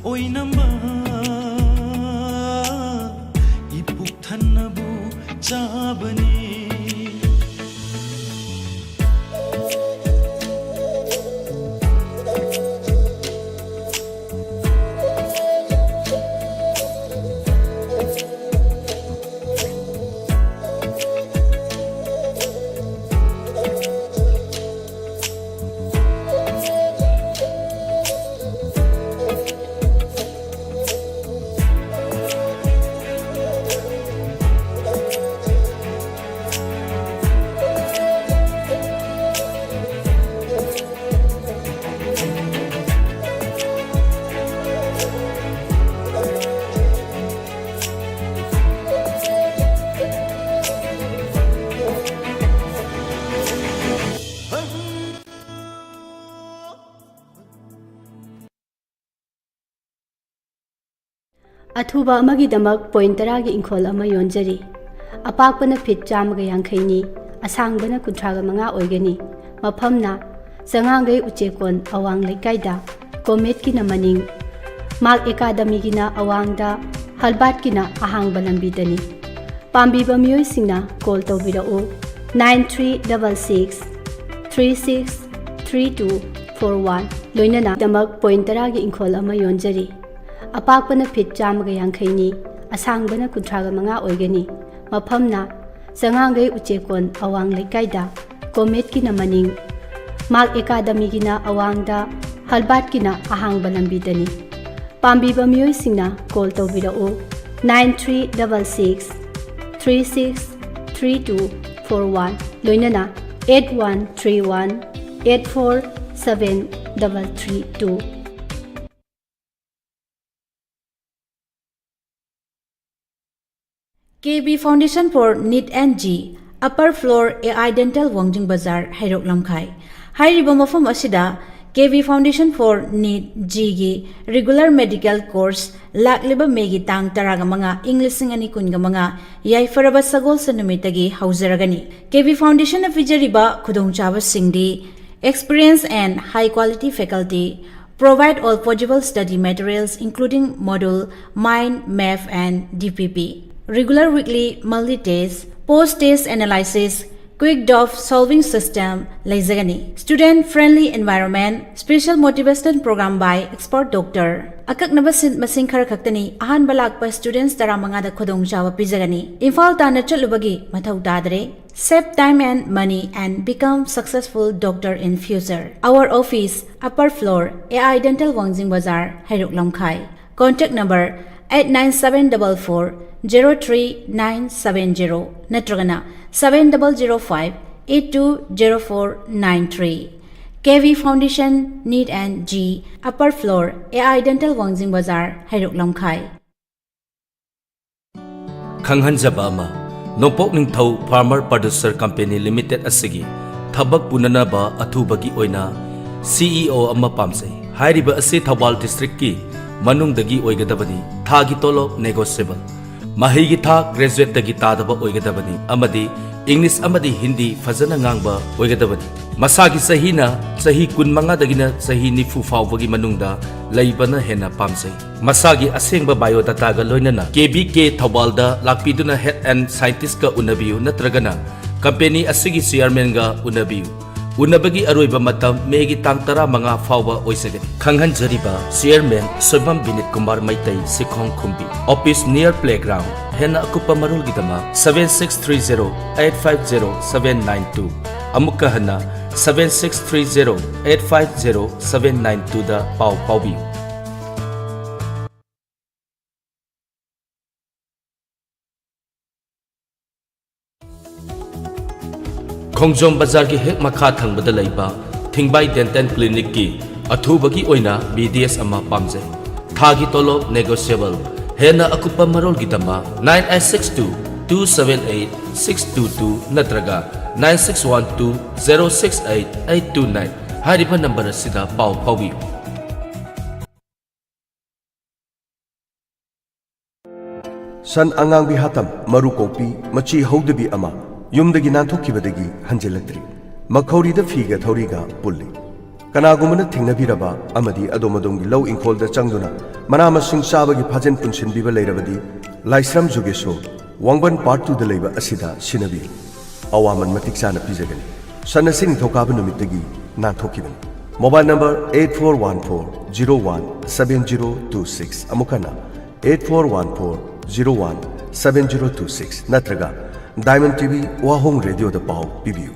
ꯑꯣꯏꯅꯝꯕ ꯏꯄꯨꯛ ꯊꯟꯅꯕꯨ ꯆꯥꯕꯅꯤ꯫ ꯑꯊꯨꯕ ꯑꯃꯒꯤꯗꯃꯛ ꯄꯣꯏꯟ ꯇꯔꯥꯒꯤ ꯏꯪꯈꯣꯜ ꯑꯃ ꯌꯣꯟꯖꯔꯤ꯫ ꯑꯄꯥꯛꯄꯅ ꯐꯤꯠ ꯆꯥꯝꯃꯒ ꯌꯥꯡꯈꯩꯅꯤ, ꯑꯁꯥꯡꯕꯅ ꯀꯨꯟꯊ꯭ꯔꯥꯒ ꯃꯉꯥ ꯑꯣꯏꯒꯅꯤ꯫ ꯃꯐꯝꯅ ꯆꯉꯥꯡꯒꯩ ꯎꯆꯦꯛꯀꯣꯟ ꯑꯋꯥꯡ ꯂꯩꯀꯥꯏꯗ, ꯀꯣꯃꯦꯠꯀꯤꯅ ꯃꯅꯤꯡ, ꯃꯥꯛ ꯑꯦꯀꯥꯗꯃꯤꯒꯤꯅ ꯑꯋꯥꯡꯗ, ꯍꯜꯕꯥꯠꯀꯤꯅ ꯑꯍꯥꯡꯕ ꯂꯝꯕꯤꯗꯅꯤ꯫ ꯄꯥꯝꯕꯤꯕ ꯃꯤꯑꯣꯏꯁꯤꯡꯅ ꯀꯣꯜ ꯇꯧꯕꯤꯔꯛꯎ, nine three double six three six three two four one꯫ ꯂꯣꯏꯅꯅ ꯗꯃꯛ ꯄꯣꯏꯟ ꯇꯔꯥꯒꯤ ꯏꯪꯈꯣꯜ ꯑꯃ ꯌꯣꯟꯖꯔꯤ꯫ ꯑꯄꯥꯛꯄꯅ ꯐꯤꯠ ꯆꯥꯝꯃꯒ ꯌꯥꯡꯈꯩꯅꯤ, ꯑꯁꯥꯡꯕꯅ ꯀꯨꯟꯊ꯭ꯔꯥꯒ ꯃꯉꯥ ꯑꯣꯏꯒꯅꯤ꯫ ꯃꯐꯝꯅ ꯆꯉꯥꯡꯒꯩ ꯎꯆꯦꯛꯀꯣꯟ ꯑꯋꯥꯡ ꯂꯩꯀꯥꯏꯗ, ꯀꯣꯃꯦꯠꯀꯤꯅ ꯃꯅꯤꯡ, ꯃꯥꯛ ꯑꯦꯀꯥꯗꯃꯤꯒꯤꯅ ꯑꯋꯥꯡꯗ, ꯍꯜꯕꯥꯠꯀꯤꯅ ꯑꯍꯥꯡꯕ ꯂꯝꯕꯤꯗꯅꯤ꯫ ꯄꯥꯝꯕꯤꯕ ꯃꯤꯑꯣꯏꯁꯤꯡꯅ ꯀꯣꯜ ꯇꯧꯕꯤꯔꯛꯎ, nine three double six three six three two four one, ꯂꯣꯏꯅꯅ eight one three one eight four seven double three two꯫ K B Foundation for NEET and J E E, Upper Floor, A I Dental, ꯋꯥꯡꯖꯤꯡ ꯕꯖꯥꯔ, ꯍꯩꯔꯣꯛ ꯂꯝꯈꯥꯏ꯫ ꯍꯥꯏꯔꯤꯕ ꯃꯐꯝ ꯑꯁꯤꯗ K B Foundation for NEET J E E ꯒꯤ regular medical course ꯂꯥꯛꯂꯤꯕ ꯃꯦꯒꯤ ꯇꯥꯡ ꯇꯔꯥꯒ ꯃꯉꯥ, ꯏꯪ ꯂꯤꯁꯤꯡ ꯑꯅꯤ ꯀꯨꯟꯒ ꯃꯉꯥ, ꯌꯥꯏꯐꯔꯕ ꯁꯒꯣꯜꯁꯦꯟ ꯅꯨꯃꯤꯠꯇꯒꯤ ꯍꯧꯖꯔꯒꯅꯤ꯫ K B Foundation ꯅ ꯄꯤꯖꯔꯤꯕ ꯈꯨꯗꯣꯡꯆꯥꯕꯁꯤꯡꯗꯤ: experience and high quality faculty, Provide all possible study materials including module, mind, math and D P P. Regular weekly multi-test, post-test analysis, quick doubt solving system ꯂꯩꯖꯒꯅꯤ꯫ Student friendly environment, special motivation program by expert doctor. ꯑꯀꯛꯅꯕ seat ꯃꯁꯤꯡ ꯈꯔ ꯈꯛꯇꯅꯤ꯫ ꯑꯍꯥꯟꯕ ꯂꯥꯛꯄ students ꯇꯔꯥꯃꯉꯥꯗ ꯈꯨꯗꯣꯡꯆꯥꯕ ꯄꯤꯖꯒꯅꯤ꯫ ꯏꯝꯐꯥꯜ ꯇꯥꯟꯅ ꯆꯠꯂꯨꯕꯒꯤ ꯃꯊꯧ ꯇꯥꯗ꯭ꯔꯦ꯫ Save time and money and become successful doctor in future. Our office, upper floor, A I Dental, Wangjing Bazar, Heirok Lamkhai. Contact number eight nine seven double four zero three nine seven zero ꯅꯠꯇ꯭ꯔꯒꯅ seven double zero five eight two zero four nine three. K V Foundation, NEET and J E E, upper floor, A I Dental, Wangjing Bazar, ꯍꯩꯔꯣꯛ ꯂꯝꯈꯥꯏ꯫ ꯈꯪꯍꯟꯖꯕ ꯑꯃ, ꯅꯣꯡꯄꯣꯛ ꯅꯤꯡꯊꯧ Farmer Producer Company Limited ꯑꯁꯤꯒꯤ ꯊꯕꯛ ꯄꯨꯅꯅꯕ ꯑꯊꯨꯕꯒꯤ ꯑꯣꯏꯅ C E O ꯑꯃ ꯄꯥꯝꯖꯩ꯫ ꯍꯥꯏꯔꯤꯕ ꯑꯁꯤ ꯊꯧꯕꯥꯜ districtꯀꯤ ꯃꯅꯨꯡꯗꯒꯤ ꯑꯣꯏꯒꯗꯕꯅꯤ꯫ ꯊꯥꯒꯤ ꯇꯣꯂꯣꯞ negotiable꯫ ꯃꯍꯩꯒꯤ ꯊꯥꯛ graduateꯇꯒꯤ ꯇꯥꯗꯕ ꯑꯣꯏꯒꯗꯕꯅꯤ ꯑꯃꯗꯤ English ꯑꯃꯗꯤ ꯍꯤꯟꯗꯤ ꯐꯖꯅ ꯉꯥꯡꯕ ꯑꯣꯏꯒꯗꯕꯅꯤ꯫ ꯃꯁꯥꯒꯤ ꯆꯍꯤꯅ ꯆꯍꯤ ꯀꯨꯟꯃꯉꯥꯗꯒꯤꯅ ꯆꯍꯤ ꯅꯤꯐꯨ ꯐꯥꯎꯕꯒꯤ ꯃꯅꯨꯡꯗ ꯂꯩꯕꯅ ꯍꯦꯟꯅ ꯄꯥꯝꯖꯩ꯫ ꯃꯁꯥꯒꯤ ꯑꯁꯦꯡꯕ biodataꯒ ꯂꯣꯏꯅꯅ K V K ꯊꯧꯕꯥꯜꯗ ꯂꯥꯛꯄꯤꯗꯨꯅ head and scientistꯀ ꯎꯅꯕꯤꯌꯨ ꯅꯠꯇ꯭ꯔꯒꯅ company ꯑꯁꯤꯒꯤ chairmanꯒ ꯎꯅꯕꯤꯌꯨ꯫ ꯎꯅꯕꯒꯤ ꯑꯔꯣꯏꯕ ꯃꯇꯝ Mayꯒꯤ ꯇꯥꯡ ꯇꯔꯥꯃꯉꯥ ꯐꯥꯎꯕ ꯑꯣꯏꯖꯒꯅꯤ꯫ ꯈꯪꯍꯟꯖꯔꯤꯕ chairman Soibam ꯕꯤꯅꯤꯠ Kumar Meitei, Sikhong ꯈꯨꯝꯕꯤ, office near playground꯫ ꯍꯦꯟꯅ ꯑꯀꯨꯞꯄ ꯃꯔꯣꯜꯒꯤꯗꯃꯛ seven six three zero eight five zero seven nine two꯫ ꯑꯃꯨꯛꯀ ꯍꯟꯅ seven six three zero eight five zero seven nine twoꯗ ꯄꯥꯎ ꯐꯥꯎꯕꯤꯌꯨ꯫ ꯈꯣꯡꯖꯣꯝ ꯕꯖꯥꯔꯒꯤ ꯍꯦꯛ ꯃꯈꯥ ꯊꯪꯕꯗ ꯂꯩꯕ ꯊꯤꯡꯕꯥꯏ Dental Clinicꯀꯤ ꯑꯊꯨꯕꯒꯤ ꯑꯣꯏꯅ B D S ꯑꯃ ꯄꯥꯝꯖꯩ꯫ ꯊꯥꯒꯤ ꯇꯣꯂꯣꯞ negotiable꯫ ꯍꯦꯟꯅ ꯑꯀꯨꯞꯄ ꯃꯔꯣꯜꯒꯤꯗꯃꯛ nine eight six two two seven eight six two two ꯅꯠꯇ꯭ꯔꯒ nine six one two zero six eight eight two nine ꯍꯥꯏꯔꯤꯕ number ꯑꯁꯤꯗ ꯄꯥꯎ ꯐꯥꯎꯕꯤꯌꯨ꯫ ꯁꯟ ꯑꯉꯥꯡꯕꯤ ꯍꯥꯇꯝ, ꯃꯔꯨ ꯀꯣꯛꯄꯤ, ꯃꯆꯤ ꯍꯧꯗꯕꯤ ꯑꯃ ꯌꯨꯝꯗꯒꯤ ꯅꯥꯟꯊꯣꯛꯈꯤꯕꯗꯒꯤ ꯍꯟꯖꯤꯜꯂꯛꯇ꯭ꯔꯤ꯫ ꯃꯈꯧꯔꯤꯗ ꯐꯤꯒ ꯊꯧꯔꯤꯒ ꯄꯨꯜꯂꯤ꯫ ꯀꯅꯥꯒꯨꯝꯕꯅ ꯊꯦꯡꯅꯕꯤꯔꯕ ꯑꯃꯗꯤ ꯑꯗꯣꯝ ꯑꯗꯣꯝꯒꯤ ꯂꯧ ꯏꯪꯈꯣꯜꯗ ꯆꯪꯗꯨꯅ ꯃꯅꯥ ꯃꯁꯤꯡ ꯆꯥꯕꯒꯤ ꯐꯥꯖꯤꯟ ꯄꯨꯟꯁꯤꯟꯕꯤꯕ ꯂꯩꯔꯕꯗꯤ, ꯂꯥꯏꯁ꯭ꯔꯝ ꯖꯨꯒꯦꯁꯣꯔ, ꯋꯥꯡꯕꯟ ꯄꯥꯔꯠ ꯇꯨꯗ ꯂꯩꯕ ꯑꯁꯤꯗ ꯁꯤꯟꯅꯕꯤꯌꯨ꯫ ꯑꯋꯥꯃꯟ ꯃꯇꯤꯛ ꯆꯥꯅ ꯄꯤꯖꯒꯅꯤ꯫ ꯁꯟ ꯑꯁꯤ ꯅꯤꯡꯊꯧꯀꯥꯕ ꯅꯨꯃꯤꯠꯇꯒꯤ ꯅꯥꯟꯊꯣꯛꯈꯤꯕꯅꯤ꯫ Mobile number eight four one four zero one seven zero two six, ꯑꯃꯨꯛ ꯍꯟꯅ eight four one four zero one seven zero two six, ꯅꯠꯇ꯭ꯔꯒ ꯗꯥꯏꯃꯟ ꯇꯤ ꯚꯤ ꯋꯥꯍꯣꯡ ꯔꯦꯗꯤꯑꯣꯗ ꯄꯥꯎ ꯄꯤꯕꯤꯌꯨ꯫